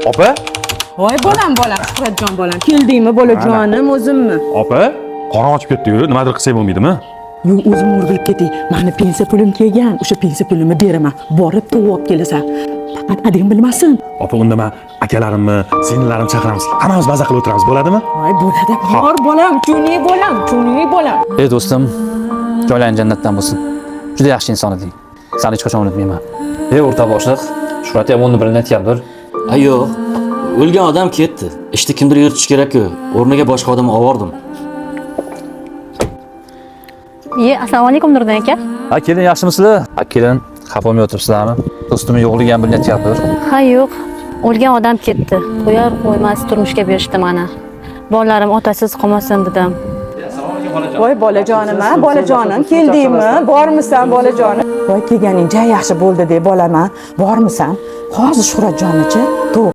Opa. Voy bolam, bolam, Shuhratjon bolam, keldingmi bolajonim o'zimmi? Opa, qorin ochib ketdi-yu, nimadir qilsak bo'lmaydimi? Yo'q, o'zim o'rgilib ketay. Mani pensiya pulim kelgan, o'sha pensiya pulimni beraman. Borib tovuq olib kelasan. Faqat adang bilmasin. Opa, unda men akalarimni, singillarimni chaqiramiz. Hammamiz maza qilib o'tiramiz, bo'ladimi? Voy bo'ladi. Bor bolam, chuni bolam, chuni bolam. Ey do'stim, joylaring jannatdan bo'lsin. Juda yaxshi inson eding. Seni hech qachon unutmayman. Ey o'rta boshliq, Shuhrat ham uni birini aytyaptir. A yo'q. O'lgan odam ketdi. Ishni kimdir yuritish kerak-ku. O'rniga boshqa odam obordim. Ye, assalomu alaykum Nurdin aka. Ha, kelin yaxshimisizlar? Ha, kelin, xafa bo'lmay o'tiribsizlarmi? Do'stimni yo'qligi ham bilinyaptir. Ha, yo'q. O'lgan odam ketdi. Qo'yar qo'ymas turmushga berishdi mani. Bolalarim otasiz qolmasin dedim. Voy bolajonim, a, bolajonim, keldingmi? Bormisan bolajonim? Voy kelganing ja yaxshi bo'ldi de bolam, a. Bormisan? Hozir Shuhratjonnichi tovuq